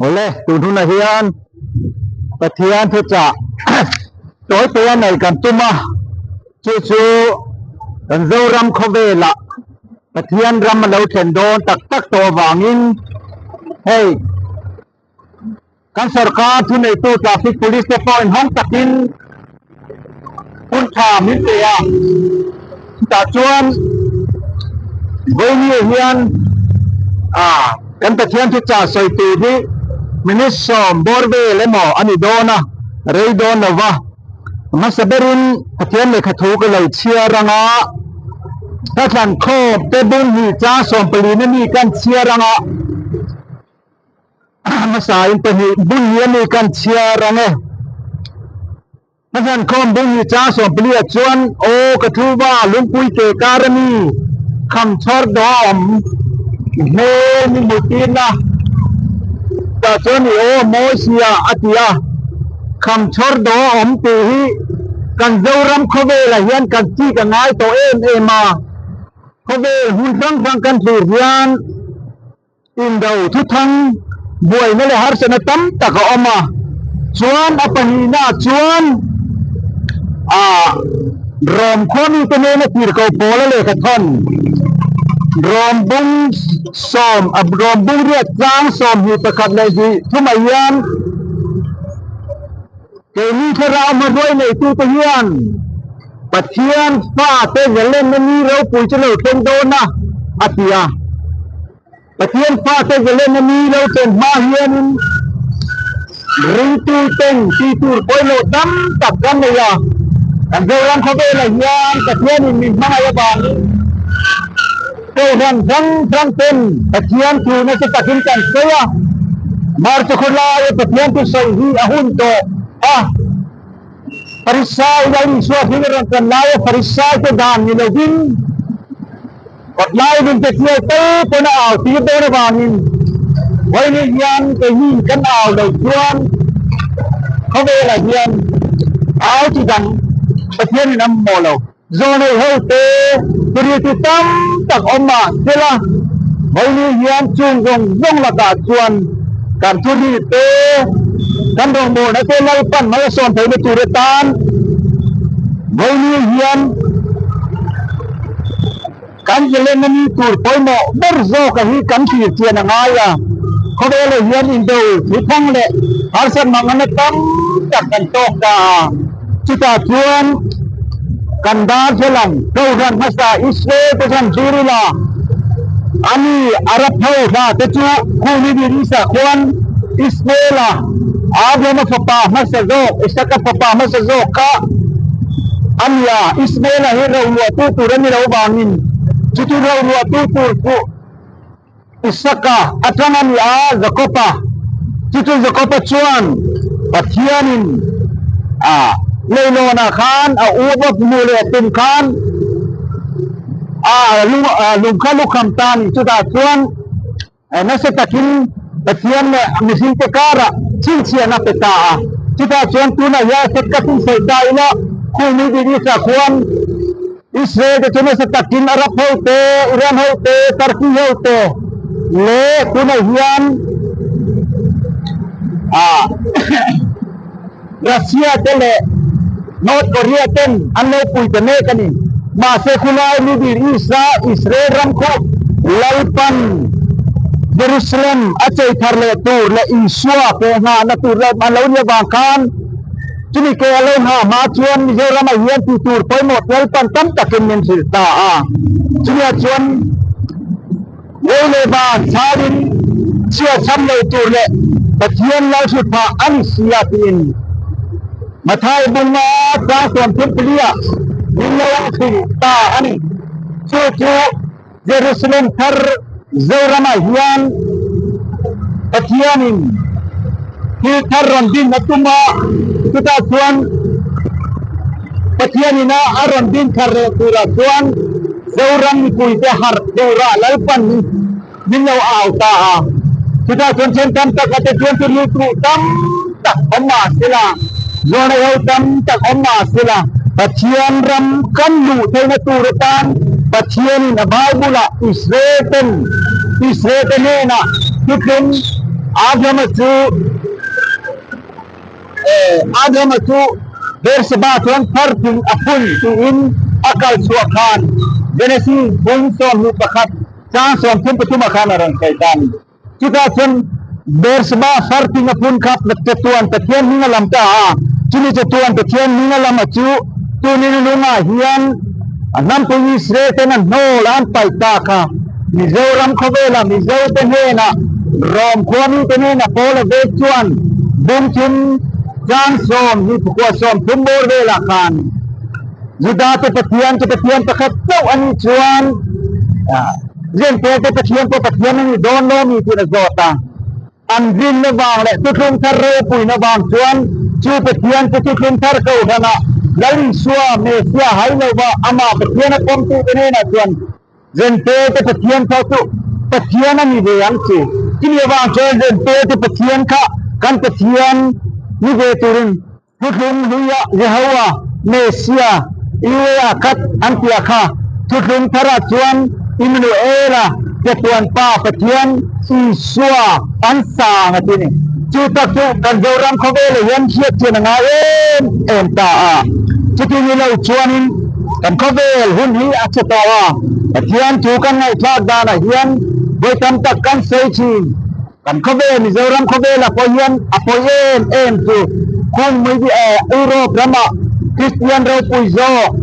Awle tun hunah hian Pathian thuchah tawi tawi a neih kan tum a chu chu kan Zoram khawvelah Pathian ram a lo thlen dawn tak tak tawh avangin hei Kan sorkar thuneitu traffic police te pawhin hawng takin hun tha min pe a, chutah chuan Vawinia hian ah kan Pathian thuchah sawi tur hi minute sawm bawr vel emaw a ni dawn a, rei dawn lo va, hmasa berin Pathian lehkha thu ka lo chhiar ang a, ka thlan khawm te bung hi chang sawmpalina mi kan chhiar ang a. Hmasain pahnih bung hi a mi kan chhiar ang e. Hmasan khawm bung hi chang sawmpali ah chuan aw ka thu va lungpui ke kar a mi kham chhawr dawm hmel mi hmuh tirna tah chuan i aw mawi sia a ti a kham chhawr dawm tih hi kan Zoram khawvelah hian kan chik a ngai tawh em em a khawvel hmun hrang hrang kan thlir hian Indo thuthang buaina leh harsatna tam tak a awm a, chuan a pahnihnaah chuan ah Rom khua mite nena tirhkoh Paula lehkha thawn Rom bung sawm a Rom bung riat tlang 21 leh hnih thumah hian keini thlarau hmahruai neitute hian Pathian fate zalenna ni ropui chu lo thleng dawn a, a ti a. Pathian fate zalenna ni lo chen hma hianin ringtu ten tih tur pawimawh tam tak kan nei a. Kan Zoram khawvelah hian Pathianin min hmangaih avangin Kohhran hrang hrang ten Pathian thu nasa takin kan sawi a. March khawlaia Pathian thu sawi hi a hun tawh a. Farisai Lal Isua hming a rawn kan laia Farisai te dan ni lovin Kawtlai dun te chiau tal pawn a au tir dawn avangin vawiin hian keini kan au lo chuan khawvelah hian au chi dang Pathianin a mamawh lo. Zawnei ho te tiril ti tam tak awm mah sela vawiin hian chung zawng zawng lakah chuan kan thu ri te kan rawngbawlna te Lalpan mai a sawn theihna tur atan vawiin hian Kan zalen a ni tur pawimawh ber zawka hi kan thlir chian a ngai a, khawvelah hian indo thuthang leh harsat manganna tam tak kan tawk ta a, chutah chuan kan darthlalang Kohhran hmasa Israel te chuan zir ila ani Arab ho hla te chu khumi Birisa khuan Ismaela Abrahama fapa hmasa zawk Isaka fapa hmasa zawk kha a ni a, Ismaela hi roruahtu tur a ni lo vangin chuti roruahtu tur chu Isaka atang a ni a, Jakoba. Chuchu Jakoba chuan Pathianin a leilawnah khan a upa hmuh leh tum khan a lung kha lukham ta a ni. Chutah chuan Nasa takin Pathian leh a mihringte karah chhinchhiahna pe ta a. Chutah chuan tunah hian shortcut in sawi ta ila, khumi Bibisa khuan Israel te chu nasa takin Arab ho te, Iran ho te, Turkey ho te leh tunah hian ah. Russia te leh North Korea ten an lo pui ta mek a ni. Mahse khulai Middle East a Israel ram khu Lalpan Jerusalem a chei thar leh tur leh Isua ke nghahna tur leh an lo ni avang khan chumi ke a lo nghah hma chuan Mizoram ah hian tih tur pawimawh Lalpan tam takin min hrilh ta a. Chumi ah chuan Lei leh van chharin chhia chham lo tur leh Pathian lalhri phah a ni si a tiin Mathai bunga chang 34 ah min lo hrilh ta a ni. Chu chu Jerusalem thar Zoramah hian Pathianin thil thar rawn din a tum a, chutah chuan Pathianina a rawn din thar leh turah chuan Zoram mipuite harh turah Lalpan min lo au ta a, chutah chuan then tam tak ate chuan chu rilru tam tak awm mah sela, zawrhna ho tam tak awm mah sela, Pathian ram kan luh theihna tur atan Pathianin a Bible-ah Israel ten Israel te hnenah thuthlung Abrahama chu Abrahama chu Beersheba chuan phar thing a phun tiin a kal chhuah khan Genesis bung 21 chang 33 ah khan a rawn sawi ta a ni. Chutah chuan Beersheba phar thing a phun kha chatuan Pathian hming a lam ta a, chumi chatuan Pathian hming a lam a chu tunin lungah hian a hnampui Israel ten an hnawl a an paih ta kha. Mizoram khawvela Mizote hnenah Rom khuamite hnenah Paula ve chuan bungthum chang sawm hi phukua 30 bawr velah khan Judate Pathian chu Pathian pakhat chauh a nih chuan Zenterte Pathian pawh Pathian a ni dawn lo mi tih a zawt a. An rinna vang leh thuthlung thar ropuina vang chuan chu Pathian chu thuthlung thar kohhranah Lal Isua Messiah hai lova amah Pathian a pawmtute hnenah chuan Zenterte Pathian kha chu Pathian a ni ve ang chu. Chumi avang chuan Zenterte Pathian kha kan Pathian ni ve turin Thuthlung hluia Jehowa, Mesia, Iuea khat an tia kha. Thuthlung tharah chuan Immanuela, Chatuan Pa Pathian, Isua an sang a ti ni. Chu tak chu kan Zoram khawvelah hian hriatchian a ngai em em ta a. Chuti ni lo chuanin kan khawvel hun hi a che tawh a, Pathian thu kan ngaihthlak danah hian vawi tam tak kan sawi thin. Kan khawvel Mizoram khawvelah pawh hian a pawi em em chu khung mai Europe ramah Kristian ropui zawk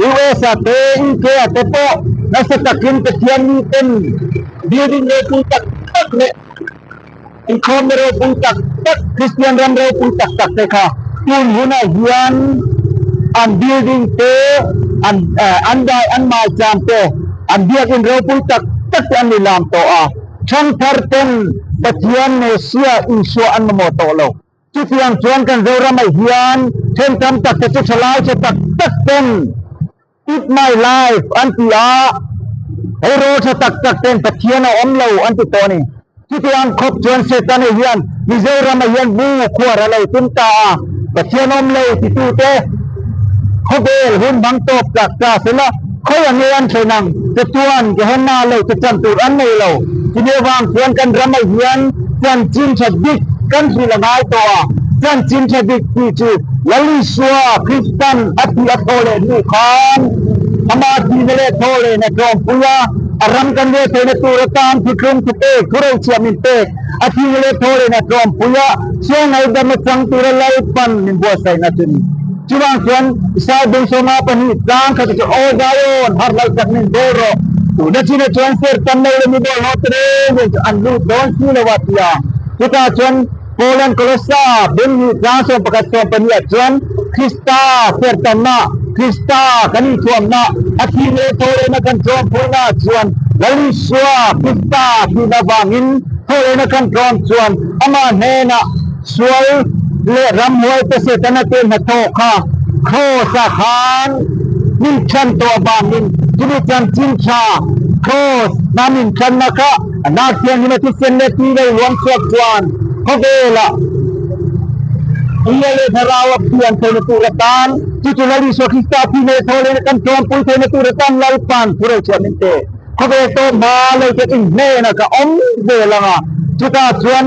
US ah te UK ah te pawh nasa takin Pathian miten building ropui tak tak leh inkhawmna ropui tak tak Kristian ram ropui tak tak te kha tun hunah hian an building te an an dai an maicham te an biakin ropui tak tak te an ni lam tawh a. Thangthar ten Pathian Messiah Isua an mamawh tawh lo. Chutiang chuan kan Zoramah hian then tam tak te chu thalai che tak tak ten It my life an ti a, hei rawl tha tak tak ten Pathian a awm lo an ti tawh a ni. Chutiang khawp chuan Setana hian Mizoramah hian bu khuar a lo tum ta a, Pathian awm lo titute khawvel hun hmang tawp tak ta sela khawi ang nge an thlen ang? Chatuan Gehenna lo che chan tur an nei lo. Chumi avang chuan kan ramah hian chanchin tha dik kan hrilh a ngai tawh a, chanchin tha dik tih chu Lal Isua Kristan a tih a thaw leh hnu khan amah thihna leh thaw lehna tlawmpui a, a ram kan leh theihna tur atan thuthlung thu pek, thurochhiah min pek, a thihna leh thaw lehna tlawmpui a, Siangaidam a chang tura Lalpan min buatsaihna chu ni. Chuvang chuan Isai bung sawma pahnih tlang khat chu Aw Zion, harh lo tak min bawl rawh. Tuna chinah chuan ser tam lo leh mi bawl haw te reng reng chu an lut dawn si lo a ti a. Chutah chuan Paulan Kolossa bung hnih tlang 11 12 ah chuan Krista ser tamna, Krista kan inthuamna, a thih leh thaw lehna kan tlawm phuina ah chuan Lal Isua Krista thihna vangin thaw lehna kan tlawm chuan amah hnenah Sual leh ramhuai te Setana te hnathawh kha Kraws ah khan min then tawh avangin chumi chanchin tha Kraws hna min thenna kha a hnar thianghlim a thisen leh tui lo luang chhuak chuan khawvelah Ia leh Thlarau a pian theihna tur atan chu chu Lal Isua Krista thi leh thaw lehna kan tlawmpui theihna tur atan Lalpan thurochhiah min pe. Khawvel tawp hma lo chuan inhnenah ka awm zel ang a, chutah chuan.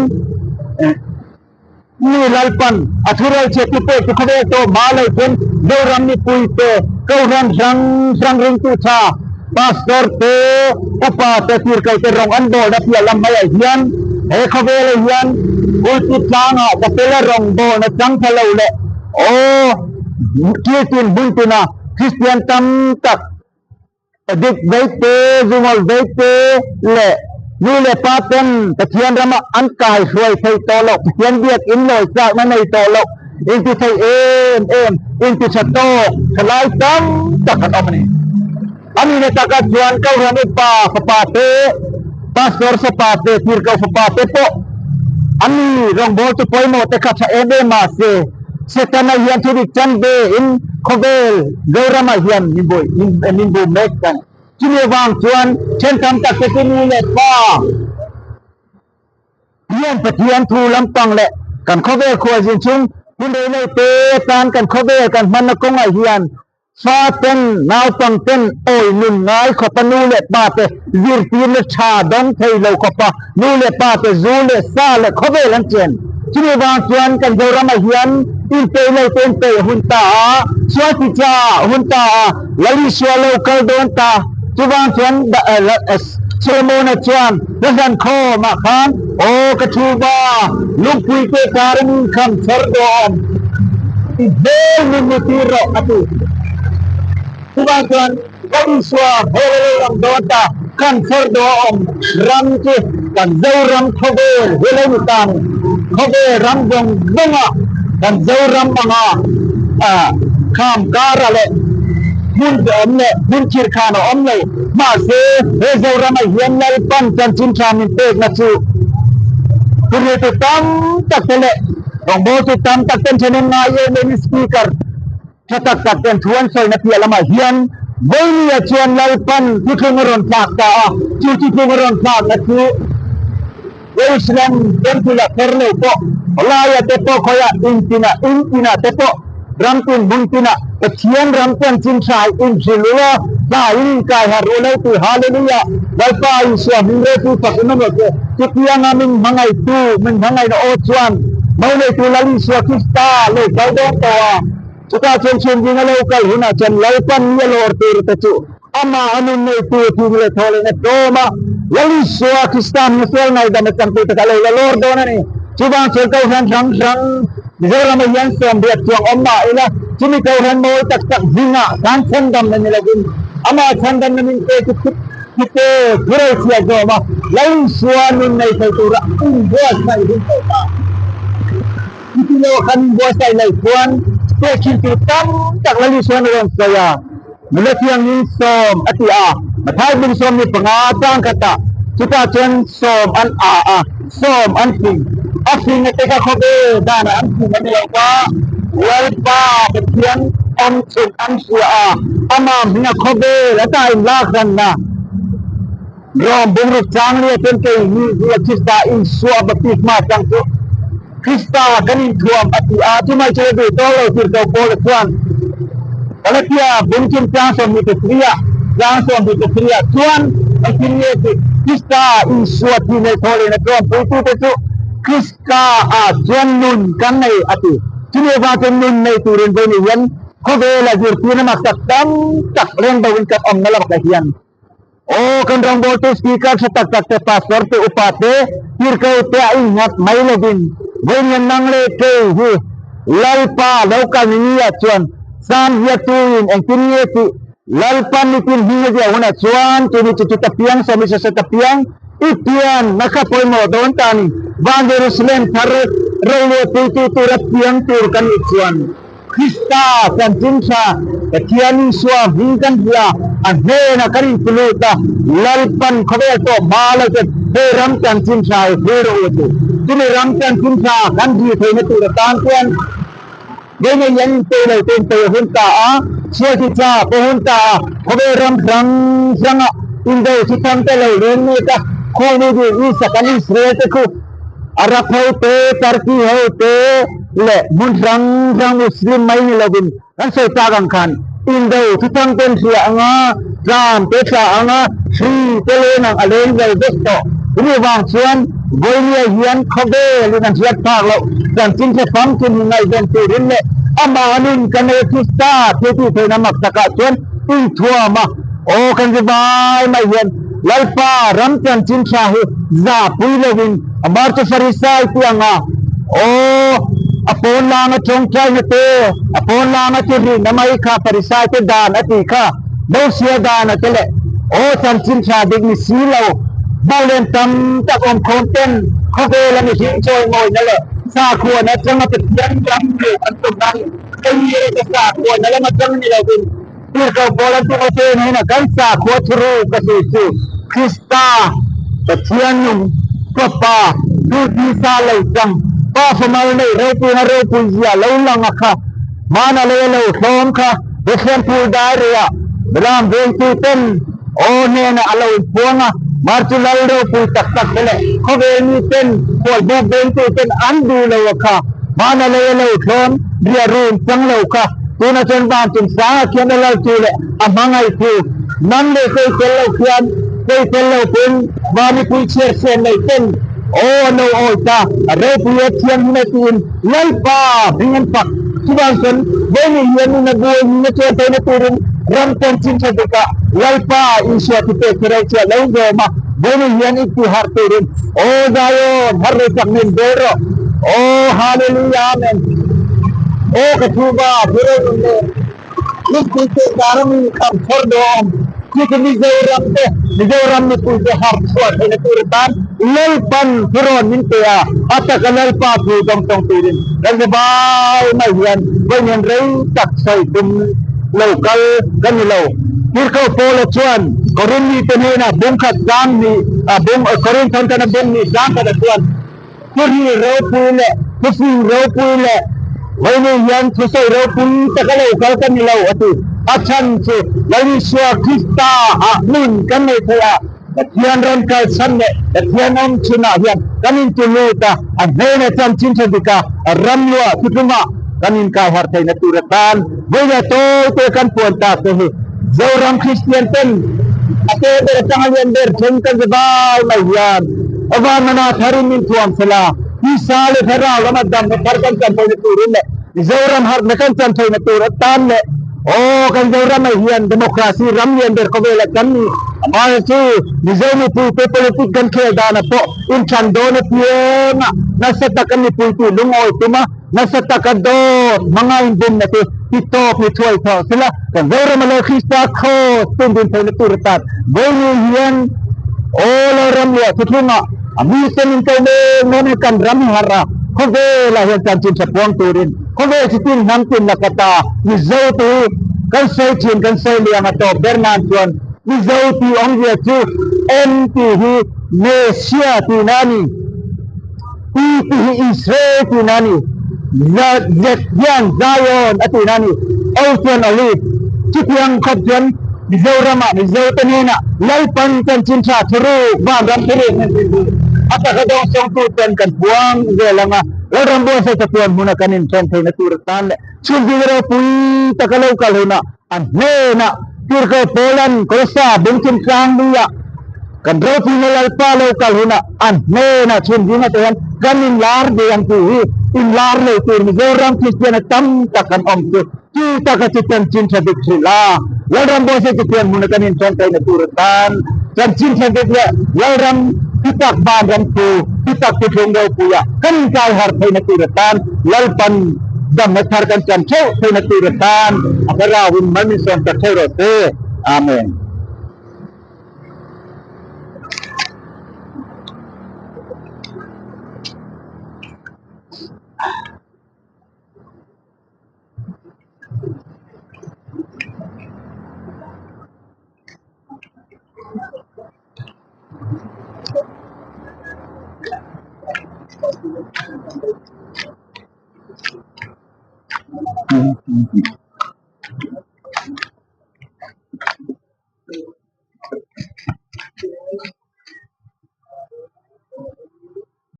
Mi Lalpan a thurual chhiat tu pek tu khawvel tawh hma lo chuan Zoram mipui te, Kohhran hrang hrang ringtu tha, Pastor te, Upa te, Tirkal te rawng an bawlna piah lam maiah hian he khawvelah hian pulpit tlangah chapel a rawng bawlna chang tha lo leh aw kiltin hmun tina Kristian tam tak Dik veite, zungawl veite leh nu leh pa ten Pathian rama an kai hruai thei tawh loh, Pathian biak in lawi chakna nei tawh loh, inti thei em em, inti tha tawk thalai tam tak an awm a ni. A nihna takah chuan Kohhran upa fapa te, Pastor fapa te, Tirhkoh fapa te pawh an ni rawngbawltu pawimawh te kha tha em em mahse, Setana hian thudik chan ve in khawvel Zoramah hian min buai min bum mek kan. Chumi avang chuan then tam tak te chu nu leh pa hian Pathian thu lampang leh kan khawvel khualzin chung hun rei lo te tan kan khawvel kan hmanna kawngah hian Fa ten, naupang ten awi nun ngai khawpa nu leh pa te zirtirna tha dawng thei lo khawpa nu leh pa te zu leh sa leh khawvel an chen. Chumi vang chuan kan Zoramah hian inpeih lo te inpeih a hun ta a, sual ti cha a hun ta a, Lal Isua lo kal dawn ta. Chuvang chuan Solomona chuan Hla khawmah khan, Aw ka thu va, lungpui te karin inkham chher dawn, i hmel min ni tir rawh, a ti. Chuvang chuan ka Isua hmel a lo lang dawn ta, kan chher dawn ram chu kan Zoram khawvel hi lo ni ta ni. Khawvel ram zawng zawnga kan Zoram anga kham kara leh hmun te awm leh hmun thir khan a awm lo. Mahse, he Zoramah hian Lalpan chanchin tha min pekna chu thuriltu tam tak te leh rawngbawltu tam tak ten thahnem ngai em em in speaker tha tak tak ten thu an sawina piah lamah hian Vawinia chuan Lalpan thuthlung a rawn thlak ta a, chu thuthlung a rawn thlakna chu Jerusalem temple a kher lo pawh, laia te pawh khawiah intinah intinah te pawh ramtin hmuntinah Pathian ram chanchin tha hi inhrilh u la, hla in inkai harh u lo tih Hallelujah! Lalpa Isua hming ropui fak in awm rawh se. Chutianga min hmangaihtu, min hmangaihna aw chuan mo neitu Lal Isua Krista lo kal dawn tawh a, chutah chuan chhungding a lo kal hunah chuan Lalpan mi a lawr tur te chu Amah a nun neitu thing leh thaw lehna tlawm a, Lal Isua Krista hming sual ngaihdam a changtu te kha a lo la lawr dawn a ni. Chuvang chuan Kohhran hrang hrang Mizoram ah hian sawmriat chuang awm mah ila, chumi Kohhran mawi tak tak zingah khan chhandamna ni lovin Amah chhandamna min pe chu thut thute thuro chhia zawm a, Lal Isua nun nei thei tura inbuatsaih hun tawh ta. Chuti lo khan inbuatsaih loh chuan tehkhin tur tam tak Lal Isuan a rawn sawi a. Nula thiangin sawm a ti a, Mathai bung 15 chang khatah chutah chuan sawm an a a, sawm an fing. A fing a te kha khawvel danah an fing a ni lo va, Lalpa Pathian awm chhun an hria a, amah hminga khawvel a ta inlak hranna Rom bungruk chang nia chuan kei hi Zia Krista Isua baptisma chang chu Krista kan inthuam a ti a, chumai chu a duh tawh lo tirhkoh Paula chuan Galatia bung chungchang 23 ah chang 23 ah chuan engtin nge tih Krista Isua thi nei thaw lehna tlawm puitute chu Krista ah chuan nun kan nei a ti. Chumi avang chuan nun nei turin vawiin hian khawvela zirtirna maksak tam tak reng boin kan awmna lamah hian Aw, kan rawngbawltu speaker tha tak tak te, pastor te, upa te, tirhko te a innghat mai lovin vawiin nang leh kei hi Lalpa lo kal ni ni ah chuan Sam hiatuin engtin nge tih Lalpa mitin hming a ziah hunah chuan tuni chu chu ta piang sawmi sa sa ta piang i pian na kha pawimawh dawn ta ni Van Jerusalem thar roluahpuitu tura piang tur kan nih chuan Krista chanchin tha Pathian Isua hming kan hria, a hnenah kan intulut a, Lalpan khawvel tawh hma lo chuan he ram chanchin tha hi thlir rawh u a ti. Chumi ram chanchin tha kan hri theihna tur atan chuan vawiin hian inpei lo te inpei a hun ta a, chhiarti tha pawh hun ta a, khawvel ram hrang hranga indo thi thang te lo leng mek a, khawmi dil Isak an Israel te khu Arab ho te, Turkey ho te leh hmun hrang hrang Muslim mai ni lovin kan sawi tak ang khan Indo thuthang ten hria anga, tlam te thla anga, hri te leng ang a leng vel vek tawh. Chumi vang chuan Vawinia hian khawvelin an hriat phak loh chanchin hre famkim hi ngaihven turin leh amah nun kan ei Krista thil tih theihna mak takah chuan inthuam a, aw kan ri vai mai hian Lalpa ram chanchin tha hi zahpui lovin a mar chu Farisai tih ang a, aw a pawn langa tawngtaina te, a pawn langa chu rihna mai kha Farisai te dan a tih kha Mosia dan a te leh aw chanchin tha dik ni si lo Bawllen tam tak awmkhawm ten khawvel a mihring chawimawina leh sakhuan atanga Pathian ram hmuh an tum nan engmah ka sakhuan a lam atang ni lovin Tirhkoh pawl an tum a che hnenah kan sakhua thuruk a sawi chu Krista Pathian nung Fapa chu tisa lo chang Pa famal nei ropuina ropui zia lo lang a kha hmana lei a lo thlawm kha Bethlehem phul dai rei ah Belam vengtu ten aw hnenah a lo inphuang a, mar chu lal ropui tak tak te leh khawvel mi ten khualbuk vengtu ten an duh lo a kha hmana lei a lo thlawm ria rum chang lo kha tuna chuan van chung sangah khian a lal tu leh a hmangaih thu nang leh kei tel lo khian kei tel lo pawhin vanipui chhiar sian nei ten aw an lo awi ta a ropui a thianghlim e tiin Lalpa hming an fak. Chuvang chuan vawiin hian nuna buai nuna chuan theihna turin ram chanchin tha dikah Lalpa Isua thi pek hi rei chiah lo zawm a, vawiin hian i ti harh turin Aw Zion, harh rei chak min bel rawh. Aw Hallelujah Amen. Aw ka thu va, thu rei nun nen. Lungpui te kara mi kham chhawr dawm chu chu Mizoram te Mizoram mipui te harh chhuah theihna tur atan Lalpan thurawn min pe a, a taka Lalpa thu dawng tawng turin kan hre bai mai hian vawiin rei tak sawi tum lo kal ka ni lo. Tirhkoh Paula chuan Korin mite hnenah bungkhat zang hnih bung Korin thawntana bung hnih zang khatah chuan, Thurhi ropui leh thufing ropui leh vawiin hian thusawi ropui taka lo kal ka ni lo a ti. A chhan chu Lal Isua Krista ah nun kan nei thei a, Pathian rawn kal chhan leh Pathian awm chhunah hian kan intu lut a, a hnena chanchin tha dik a, ram luah thutlungah kan inkai harh theihna tur atan vawiin a tawite kan puan tak te hi Zoram Kristian ten a te ber atanga lian ber thleng kan za vai mai hian Avan mana tharin min thuam sela, tisa leh thlarau lama damna thar kan chan theihna turin leh Mizoram harhna kan chan theihna tur atan leh aw kan Zoram ah hian democracy ram lian ber khawvelah kan ni. Amaherawhchu Mizo mipuite politic kan khel danah pawh inthlan dawn apianga nasa taka mipuitu lungawi tuma nasa taka dawt hmanga inbumna te ti tawp ni thuai thawh sela kan Zoram a lo Krista cross tundun theihna tur atan vawiin hian aw lo ram luah thuthlungah a mi ten in ko mek mek a kan ram hi harh a khawvelah hian chanchin tha puang turin khawvel chi tin hnam tin laka ta Mizo te hi kan sawi thin kan sawi liang a tawp ber nan chuan Mizo tih awmzia chu M tih hi Mesia tihna a ni. I tih hi Israel tihna a ni. Z hian Zion a tihna a ni. O chuan Olive. Chutiang khawp chuan Mizoramah Mizote hnenah Lalpan chanchin tha thuruk, vanram thuruk hman thin hi a taka dawngsawngtu ten kan puang zel ang a, Lalram buatsaih chatuan hmuna kan inthen theihna tur atan leh chhunzing ropui taka lo kal hunah A hnenah Tirhkoh Paulan Kolossa bungchung tlangluiah kan ropuina Lalpa lo kal hunah a hnenah chhun zinga te hian kan inlar ve ang tih hi inlar lo tur Mizoram Kristiana tam tak kan awm chu chu taka chu chanchin tha dik hrilh a, Lalram Buaisa chu pian hmuna kan inthawn theihna tur atan chanchin tha dik leh Lalram thutak vanram thu thutak thuthlung ropuia kan inkai harh theihna tur atan Lalpan Damna thar kan chan theuh theihna tur atan a thlarauin mal min sawm tak theuh rawh se. Amen.